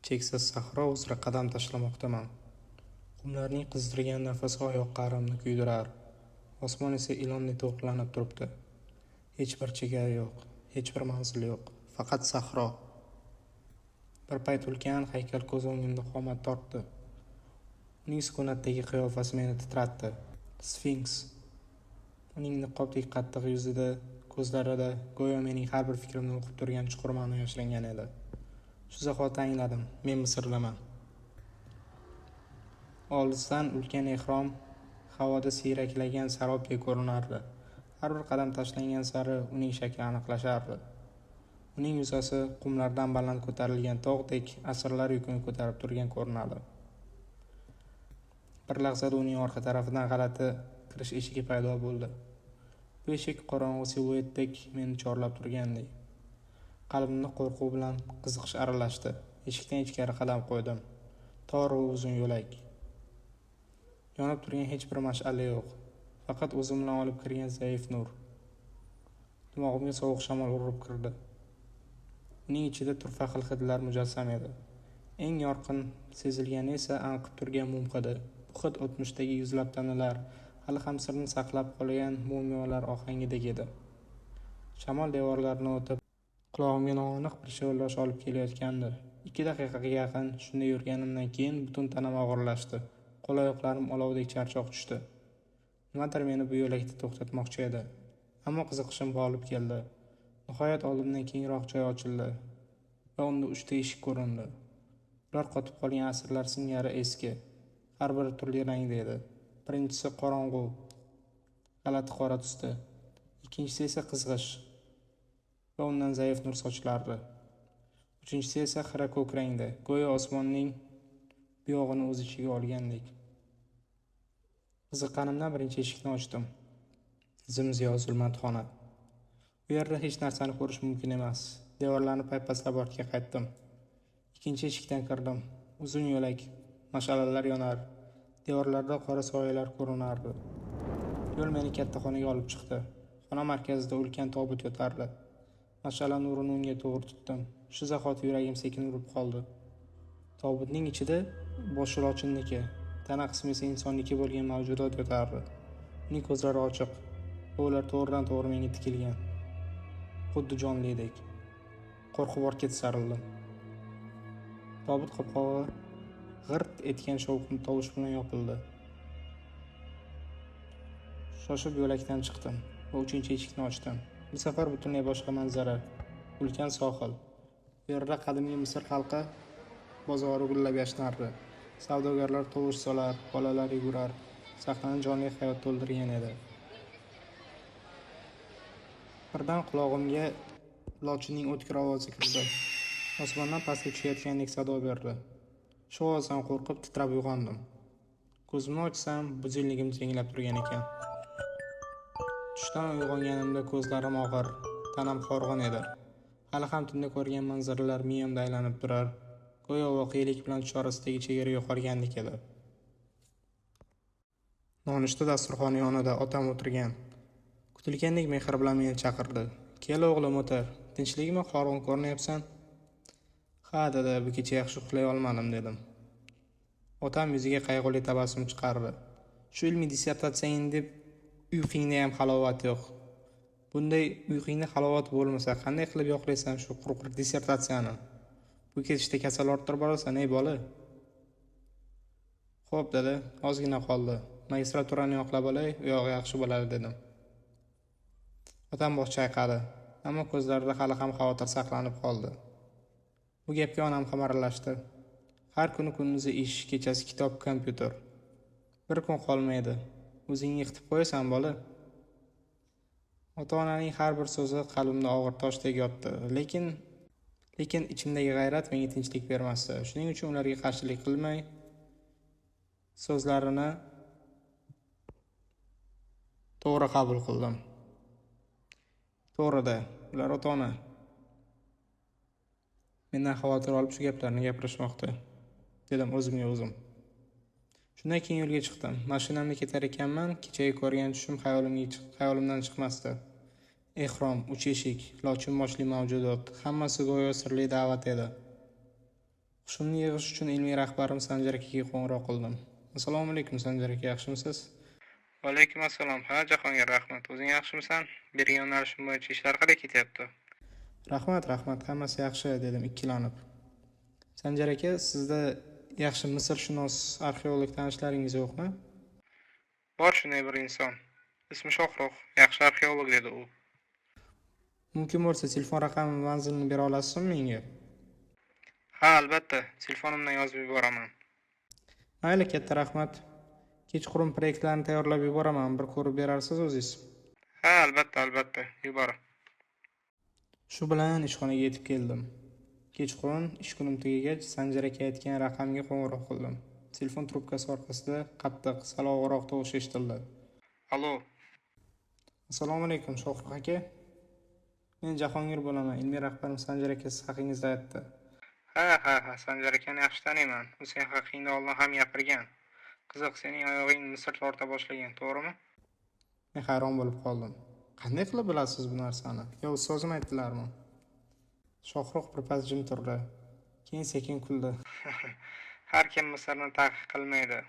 Cheksiz sahro uzra qadam tashlamoqdaman. Qumlarning qizdirgan nafasi oyoq qa'rimni kuydirar. Osmon esa ilonday to'lqinlanib turibdi. Hech bir chegara yo'q, hech bir manzil yo'q, faqat sahro. Bir payt ulkan haykal ko'z o'ngimda qomat tortdi. Uning sukunatdagi qiyofasi meni titratdi. Sfinks. Uning niqobdek qattiq yuzida, ko'zlarida go'yo mening har bir fikrimni o'qib turgan chuqur ma'no yashiringan edi. Shu zahoti angladim, men Misrdaman. Olisdan ulkan ehrom havoda siyraklagan sarobdek ko'rinardi. Har bir qadam tashlangan sari uning shakli aniqlashardi. Uning yuzasi qumlardan baland ko'tarilgan tog'dek asrlar yukini ko'tarib turgan ko'rinadi. Bir lahzada uning orqa tarafidan g'alati kirish eshigi paydo bo'ldi. Bu eshik qorong'u siluetdek meni chorlab turgandek. Qalbimda qo'rquv bilan qiziqish aralashdi. Eshikdan ichkari qadam qo'ydim. Tor va uzun yo'lak. Yonib turgan hech bir mash'ala yo'q. Faqat o'zim bilan olib kirgan zaif nur. Dimog'imga sovuq shamol urib kirdi. Uning ichida turfa xil hidlar mujassam edi. Eng yorqin sezilgani esa anqib turgan mum hidi. Bu hid o'tmishdagi yuzlab tanalar, hali ham sirni saqlab qolgan mumiyolar ohangidek edi. Shamol devorlarni o'tib, qulog'imga noaniq bir shivirlash olib kelayotgandi. 2 daqiqaga yaqin shunday yurganimdan keyin butun tanam og'irlashdi. Qo'l-oyoqlarim olovdek charchoq tushdi. Nimadir meni bu yo'lakda to'xtatmoqchi edi. Ammo qiziqishim g'olib keldi. Nihoyat oldimdan kengroq joy ochildi va unda 3 ta eshik ko'rindi. Ular qotib qolgan asrlar singari eski, har biri turli rangda edi. Birinchisi qorong'u, g'alati qora tusda, ikkinchisi esa qizg'ish va undan zaif nur sochilardi. Uchinchisi esa xira ko'k rangda, go'yo osmonning buyog'ini o'z ichiga olgandek. Qiziqqanimdan birinchi eshikni ochdim. Zim-ziyo zulmat xona. Bu yerda hech narsani ko'rish mumkin emas. Devorlarni paypaslab ortga qaytdim. Ikkinchi eshikdan kirdim. Uzun yo'lak, mash'alalar yonar, devorlarda qora soyalar ko'rinardi. Yo'l meni katta xonaga olib chiqdi. Xona markazida ulkan tobut yotardi. Mash'ala nurini unga to'g'ri tutdim. Shu zahoti yuragim sekin urib qoldi. Tobutning ichida boshi lochinniki, tana qismi esa insonniki bo'lgan mavjudot yotardi. Uning ko'zlari ochiq va ular to'g'ridan to'g'ri menga tikilgan. Xuddi jonlidek. Qo'rqib ortga tisarildim. Tobut qopqog'i g'irt etgan shovqin tovush bilan yopildi. Shoshib yo'lakdan chiqdim va 3-eshikni ochdim. Bu safar butunlay boshqa manzara. Ulkan sohil. Bu yerda qadimgi Misr xalqi bozori gullab yashnardi. Savdogarlar tovush solar, bolalar yugurar. Sahnani jonli hayot to'ldirgan edi. Birdan qulog'imga lochinning o'tkir ovozi kirdi. Osmondan pastga tushayotgandek sado berdi. Shu ovozdan qo'rqib titrab uyg'ondim. Ko'zimni ochsam, budilnigim jiringlab turgan ekan. Tushdan uyg'onganimda ko'zlarim og'ir, tanam horg'in edi. Hali ham tunda ko'rgan manzaralar miyamda aylanib turar. Go'yo voqelik bilan tush orasidagi chegara yo'qolgandek edi. Nonushta dasturxoni yonida otam o'tirgan. Kutilgandek mehr bilan meni chaqirdi. "Kel o'g'lim, o'tir. Tinchlikmi, horg'in ko'rinyapsan?" "Ha, dada, bu kecha yaxshi uxlay olmadim", dedim. Otam yuziga qayg'uli tabassum chiqardi. "Shu ilmiy dissertatsiyang deb uyqingda ham halovat yo'q. Bunday uyqingda halovat bo'lmasa, qanday qilib yoqlaysan shu quruq dissertatsiyani? Bu ketishda kasal orttirib borasan, ey bola." "Xo'p, dada, ozgina qoldi. Magistraturani yoqlab olay, u yog'i yaxshi bo'ladi", dedim. Otam bosh chayqadi, ammo ko'zlarida hali ham xavotir saqlanib qoldi. Bu gapga onam ham aralashdi. Har kuni kunduzi ish, kechasi kitob, kompyuter. Bir kun qolmaydi. O'zingni yiqitib qo'yasan, bola. Ota-onaning har bir so'zi qalbimda og'ir toshdek yotdi, lekin ichimdagi g'ayrat menga tinchlik bermasdi. Shuning uchun ularga qarshilik qilmay, so'zlarini to'g'ri qabul qildim. To'g'rida, ular ota-ona. Mendan xavotir olib shu gaplarni gapirishmoqda, dedim o'zimga o'zim. Shundan keyin yo'lga chiqdim. Mashinamda ketar ekanman, kechagi ko'rgan tushim xayolimdan chiqmasdi. Ehrom, 3 eshik, lochin boshli mavjudot, hammasi go'yo sirli da'vat edi. Hushimni yig'ish uchun ilmiy rahbarim Sanjar akaga qo'ng'iroq qildim. Assalomu alaykum, Sanjar aka, yaxshimisiz? Va alaykum assalom. Ha, Jahongir, rahmat. O'zing yaxshimisan? Bergan yo'nalishim bo'yicha ishlar qalay ketyapti? Rahmat, rahmat, hammasi yaxshi, dedim ikkilanib. Sanjar aka, sizda yaxshi misrshunos arxeolog tanishlaringiz yo'qmi? Bor shunday bir inson. Ismi Shohrux, yaxshi arxeolog, dedi u. Mumkin bo'lsa telefon raqami va manzilini bera olasizmi menga? Ha, albatta, telefonimdan yozib yuboraman. Mayli, katta rahmat. Kechqurun proyektlarni tayyorlab yuboraman, bir ko'rib berarsiz o'zingiz. Ha, albatta, albatta, yubor. Shu bilan ishxonaga yetib keldim. Kechqurun ish kunim tugagach, Sanjar aka aytgan raqamga qo'ng'iroq qildim. Telefon trubkasi orqasida qattiq, sal og'irroq tovush eshitildi. Allo. Assalomu alaykum, Shohrux aka. Men Jahongir bo'laman. Ilmiy rahbarim Sanjar aka siz haqingizda aytdi. Ha, ha, ha, Sanjar akani yaxshi taniyman. U sen haqingda oldin ham gapirgan. Qiziq, sening oyog'ing Misr torta boshlagan, to'g'rimi? Men hayron bo'lib qoldim. Qanday qilib bilasiz bu narsani? Yo ustozim aytdilarmi? Shohrux birpas jim turdi. Keyin sekin kuldi. Har kim Misrni tahqiq qilmaydi.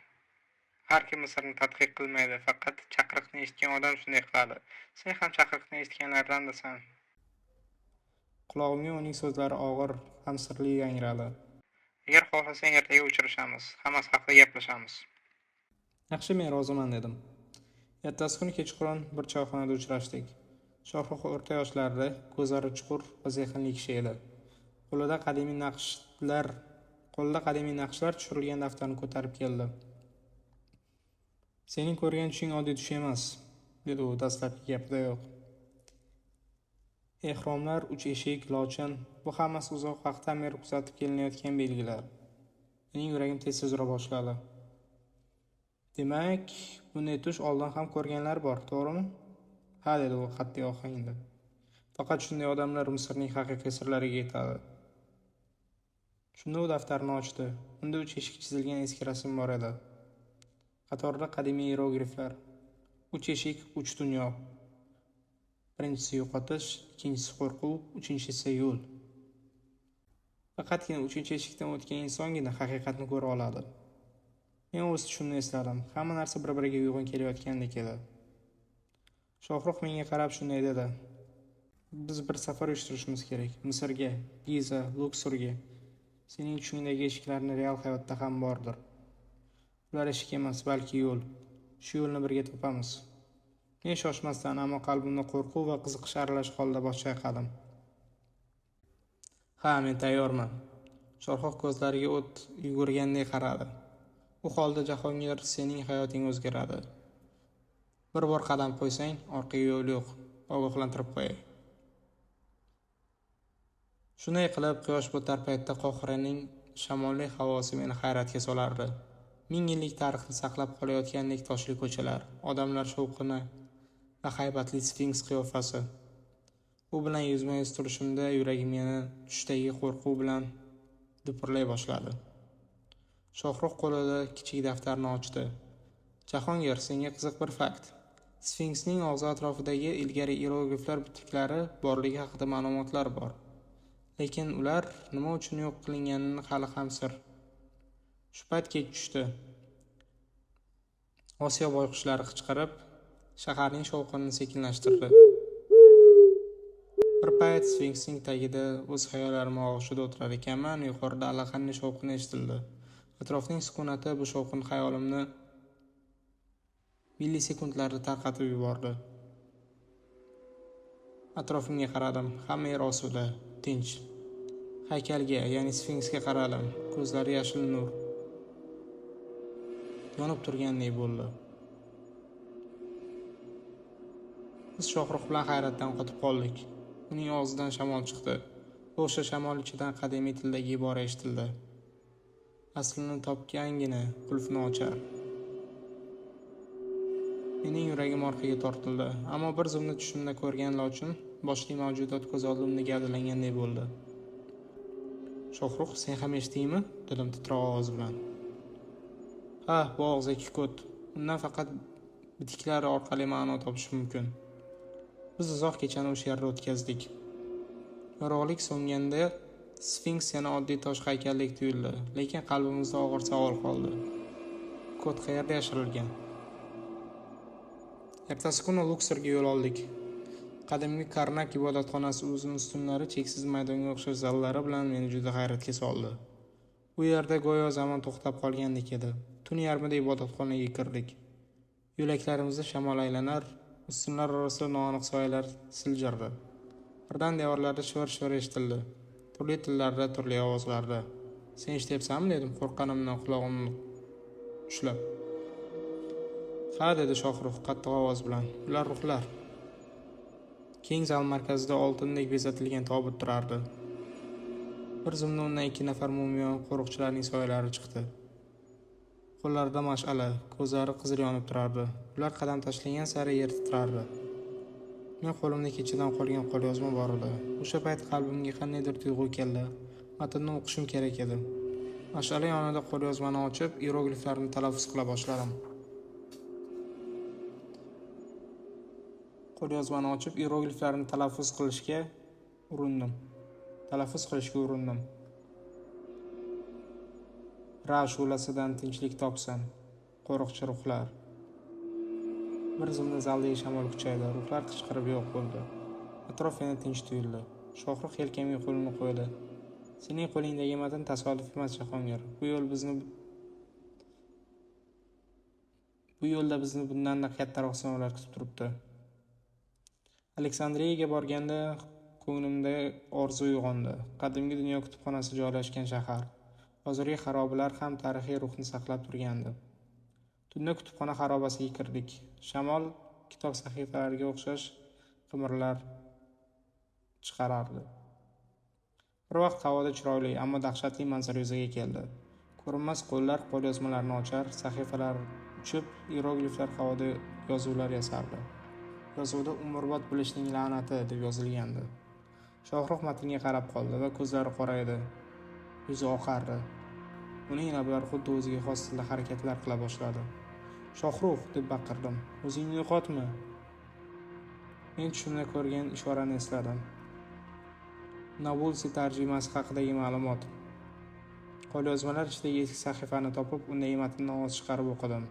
Har kim Misrni tadqiq qilmaydi. Faqat chaqiriqni eshitgan odam shunday qiladi. Sen ham chaqiriqni eshitganlardandisan. Qulog'imga uning so'zlari og'ir ham sirli yangradi. Agar xohlasang, ertaga uchrashamiz. Hammasi haqida gaplashamiz. Yaxshi, men roziman, dedim. Ertasi kuni kechqurun bir choyxonada uchrashdik. Shohrux o'rta yoshlarda, ko'zlari chuqur va zehnli kishi edi. Qo'lida qadimiy naqshlar tushirilgan daftarni ko'tarib keldi. Sening ko'rgan tushing oddiy tush emas, dedi u dastlabki gapidayoq. Ehromlar, uch eshik, lochin – bu hammasi uzoq vaqtdan beri kuzatib kelinayotgan belgilar. Mening yuragim tez-tez ura boshladi. Demak, bunday tush oldin ham ko'rganlar bor, to'g'rimi? Ha, dedi u qat'iy ohangda. Faqat shunday odamlar Misrning haqiqiy sirlariga yetadi. Shunda u daftarni ochdi. Unda uch eshik chizilgan eski rasm bor edi. Qatorida qadimiy iyerogliflar. Uch eshik, uch dunyo. Birinchisi yo'qotish, ikkinchisi qo'rquv, uchinchisi esa yo'l. Faqatgina uchinchi eshikdan o'tgan insongina haqiqatni ko'ra oladi. Men o'z tushimni esladim. Hamma narsa bir-biriga uyg'un kelayotgandek edi. Shohrux menga qarab shunday dedi. Biz bir safar uyushtirishimiz kerak. Misrga, Giza, Luksorga. Sening tushingdagi eshiklarni real hayotda ham bordir. Ular eshik emas, balki yo'l. Shu yo'lni birga topamiz. Men shoshmasdan, ammo qalbimda qo'rquv va qiziqish aralash holda bosh chayqadim. Ha, men tayyorman. Shohrux ko'zlariga o't yugurgandek qaradi. U holda Jahongir, sening hayoting o'zgaradi. Bir bor qadam qo'ysang, orqaga yo'l yo'q. Ogohlantirib qo'yay. Shunday qilib, quyosh botar paytda Qohiraning shamolli havosi meni hayratga solardi. Ming yillik tarixni saqlab qolayotgandek toshli ko'chalar, odamlar shovqini va haybatli sfinks qiyofasi. U bilan yuzma-yuz turishimda yuragim yana tushdagi qo'rquv bilan dupurlay boshladi. Shohrux qo'lida kichik daftarni ochdi. Jahongir, senga qiziq bir fakt. Sfinksning og'zi atrofidagi ilgari iyerogliflar bitiklari borligi haqida ma'lumotlar bor. Lekin ular nima uchun yo'q qilingani hali ham sir. Shu payt kech tushdi. Osiyo boyqushlari qichqirib, shaharning shovqinini sekinlashtirdi. Bir payt sfinksning tagida o'z xayollarim og'ushida o'tirar ekanman, yuqorida allaqanday shovqin eshitildi. Atrofning sukunati bu shovqin xayolimni millisekundlarda tarqatib yubordi. Atrofimga qaradim. Hamma yer osuda, tinch. Haykalga, ya'ni sfinksga qaradim. Ko'zlari yashil nur yonib turgandek bo'ldi. Biz Shohrux bilan hayratdan qotib qoldik. Uning og'zidan shamol chiqdi. O'sha shamol ichidan qadimiy tildagi ibora eshitildi. Aslini topgangina qulfni ochar. Mening yuragim orqaga tortildi, ammo bir zumda tushimda ko'rgan lochin boshli mavjudot ko'z oldimda gavdalangandek bo'ldi. Shohrux, sen ham eshitdingmi? Dedim titroq ovoz bilan. Ha, bu og'zaki kod. Undan faqat bitiklari orqali ma'no topish mumkin. Biz uzoq kechani o'sha yerda o'tkazdik. Yorug'lik so'nganda Sfinks yana oddiy tosh haykaldek tuyuldi, lekin qalbimizda og'ir savol qoldi. Kod qayerda yashirilgan? Ertasi kuni Luksorga yo'l oldik. Qadimgi Karnak ibodatxonasi o'zining ustunlari, cheksiz maydonga o'xshash zallari bilan meni juda hayratga soldi. U yerda go'yo zamon to'xtab qolgandek edi. Tun yarmida ibodatxonaga kirdik. Yo'laklarimizda shamol aylanar, ustunlar orasida noaniq soyalar siljirdi. Birdan devorlarda shivir-shivir eshitildi. Turli tillarda, turli ovozlarda. "Sen eshityapsanmi?" dedim qo'rqqanimdan qulog'imni ushlab. "Ha," dedi Shohrux qattiq ovoz bilan. "Ular ruhlar." Keng zal markazida oltindek bezatilgan tobut turardi. Bir zumda undan 2 nafar mumiyo qo'riqchilarning soyalari chiqdi. Qo'llarida mash'ala, ko'zlari qizil yonib turardi. Ular qadam tashlagan sari yer titrardi. Men qo'limda kechadan qolgan qo'lyozma bor edi. O'sha payt qalbimga qandaydir tuyg'u keldi. Matnni o'qishim kerak edi. Mash'ala yonida qo'lyozmani ochib, iyerogliflarni talaffuz qila boshladim. Qo'lyozmani ochib, iyerogliflarni talaffuz qilishga urindim. Ra shu'lasidan tinchlik topsin, qo'riqchi ruhlar. Bir zumda zaldagi shamol kuchaydi, ruhlar qichqirib yo'q bo'ldi. Atrof yana tinch tuyuldi. Shohrux yelkamga qo'lini qo'ydi. "Sening qo'lingdagi matn tasodif emas, Jahongir. Bu yo'lda bizni bundan-da kattaroq sinovlar kutib turibdi." Aleksandriyaga borganda ko'nglimda orzu uyg'ondi. Qadimgi dunyo kutubxonasi joylashgan shahar. Hozirgi xarobalar ham tarixiy ruhni saqlab turgandi. Tunda kutubxona xarobasiga kirdik. Shamol kitob sahifalariga o'xshash qimirlar chiqarardi. Bir vaqt havoda chiroyli, ammo dahshatli manzara yuzaga keldi. Ko'rinmas qo'llar qo'lyozmalarni ochar, sahifalar uchib, iyerogliflar havoda yozuvlar yasardi. Yozuvda "Umrbod bilishning la'nati" deb yozilgandi. Shohrux matnga qarab qoldi va ko'zlari qoraydi, yuzi oqardi. Uning lablari xuddi o'ziga xos tilda harakatlar qila boshladi. "Shohrux!" deb baqirdim. "O'zingni yo'qotma!" Men tushimda ko'rgan ishorani esladim. Nabulsi tarjimasi haqidagi ma'lumot. Qo'lyozmalar ichidagi eski sahifani topib, undagi matnni ovoz chiqarib o'qidim.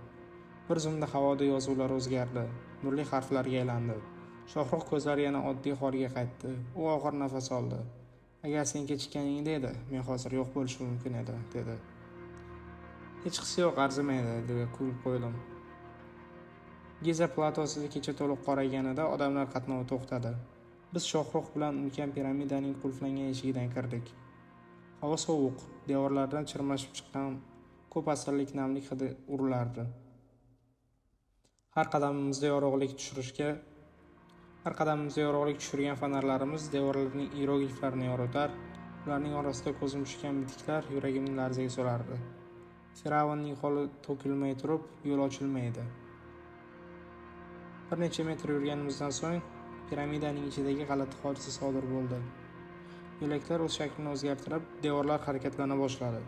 Bir zumda havoda yozuvlar o'zgardi, nurli harflarga aylandi. Shohrux ko'zlari yana oddiy holiga qaytdi. U og'ir nafas oldi. "Agar sen kechikkaningda edi, men hozir yo'q bo'lishim mumkin edi", dedi. "Hechqisi yo'q, arzimaydi", deb kulib qo'ydim. Giza platosida kecha to'liq qorayganida odamlar qatnovi to'xtadi. Biz Shohrux bilan ulkan piramidaning qulflangan eshigidan kirdik. Havo sovuq, devorlardan chirmashib chiqqan ko'p asrlik namlik hidi urilardi. Har qadamimizda yorug'lik tushirgan fonarlarimiz devorlarning iyerogliflarini yoritar, ularning orasida ko'zim tushgan bitiklar yuragimni larzaga solardi. Fir'avnning qo'li to'kilmay turib, yo'l ochilmaydi. Bir necha metr yurganimizdan so'ng piramidaning ichidagi g'alati hodisa sodir bo'ldi. Yo'laklar o'z shaklini o'zgartirib, devorlar harakatlana boshladi.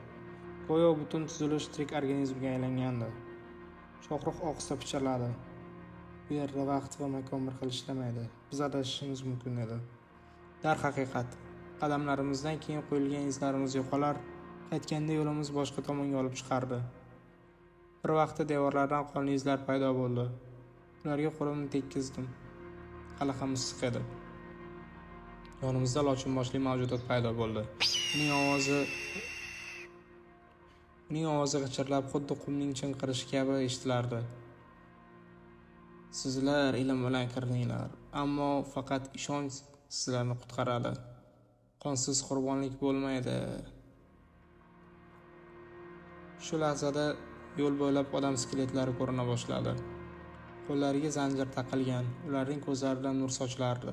Go'yo butun tuzilish tirik organizmga aylangandi. Shohrux ohista pichirladi. "Bu yerda vaqt va makon bir xil ishlamaydi. Biz adashishimiz mumkin" edi. Darhaqiqat, qadamlarimizdan keyin qo'yilgan izlarimiz yo'qolar, qaytganda yo'limiz boshqa tomonga olib chiqardi. Bir vaqtda devorlardan qonli izlar paydo bo'ldi. Ularga qo'limni tekkizdim. Hali ham issiq edi. Yonimizda lochinboshli mavjudot paydo bo'ldi. Uning ovozi g'ichirlab, xuddi qumning chinqirishi kabi eshitilardi. "Sizlar ilm bilan kirdinglar, ammo faqat ishonch sizlarni qutqaradi. Qonsiz qurbonlik bo'lmaydi." Shu lahzada yo'l bo'ylab odam skeletlari ko'rina boshladi. Qo'llariga zanjir taqilgan, ularning ko'zlaridan nur sochilardi.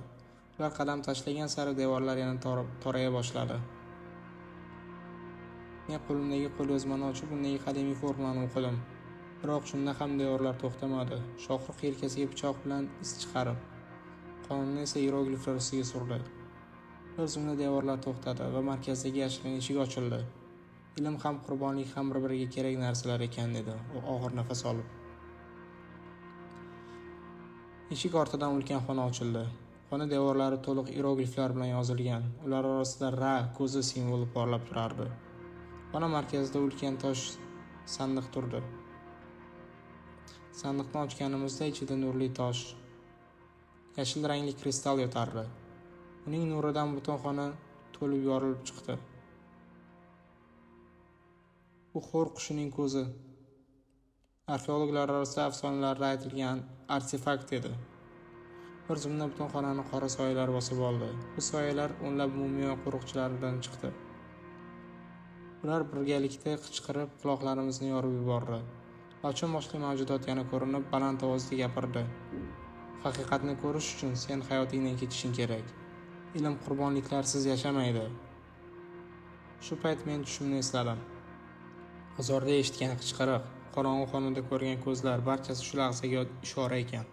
Ular qadam tashlagan sari devorlar yana toraya boshladi. Men qo'limdagi qo'lyozmani ochib, undagi qadimiy formulani o'qidim. Biroq shunda ham devorlar to'xtamadi. Shohrux yelkasiga pichoq bilan iz chiqarib, qonini esa iyerogliflar ustiga surdi. Bir zumda devorlar to'xtadi va markazdagi yashirin eshik ochildi. "Ilm ham qurbonlik ham bir-biriga kerak narsalar ekan", dedi u og'ir nafas olib. Eshik ortidan ulkan xona ochildi. Xona devorlari to'liq iyerogliflar bilan yozilgan. Ular orasida Ra ko'zi simvoli porlab turardi. Xona markazida ulkan tosh sandiq turdi. Sandiqni ochganimizda ichida nurli tosh, yashil rangli kristal yotardi. Uning nuridan butun xona to'lib yorilib chiqdi. Bu xo'r qushining ko'zi. Arxeologlar orasida afsonalarda aytilgan artefakt edi. Bir zumda butun xonani qora soyalar bosib oldi. Bu soyalar o'nlab mumiyo qo'riqchilaridan chiqdi. Ular birgalikda qichqirib, quloqlarimizni yorib yubordi. Lochin boshli mavjudot yana ko'rinib, baland ovozda gapirdi. Haqiqatni ko'rish uchun sen hayotingdan kechishing kerak. Ilm qurbonliklarsiz yashamaydi. Shu payt men tushimni esladim. Bozorda eshitgan qichqiriq, qorong'u xonada ko'rgan ko'zlar barchasi shu lahzaga ishora ekan.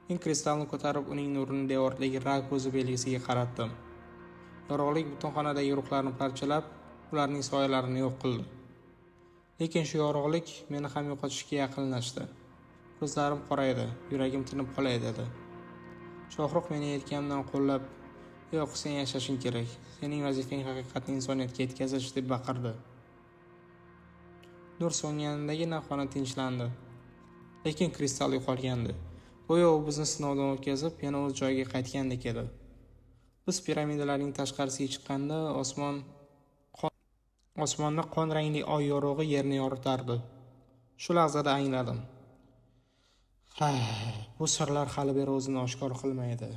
Men kristalni ko'tarib, uning nurini devordagi Ra ko'zi belgisiga qaratdim. Yorug'lik butun xonadagi ruhlarni parchalab, ularning soyalarini yo'q qildi. Lekin shu yorug'lik meni ham yo'qotishga yaqinlashdi. Ko'zlarim qoraydi, yuragim tinib qolay dedi. Shohruh meni yelkamdan qo'llab, "Yo'q, sen yashashing kerak. Sening vazifang haqiqatni insoniyatga yetkazish" deb baqirdi. Nur so'nganidagina xona tinchlandi. Lekin kristal yo'qolgandi. Go'yo u bizni sinovdan o'tkazib, yana o'z joyiga qaytgandek edi. Biz piramidalarning tashqarisiga chiqqanda osmonda qon rangli oy yorug'i yerni yoritardi. Shu lahzada angladim. Ha, bu sirlar hali beri o'zini oshkor qilmaydi.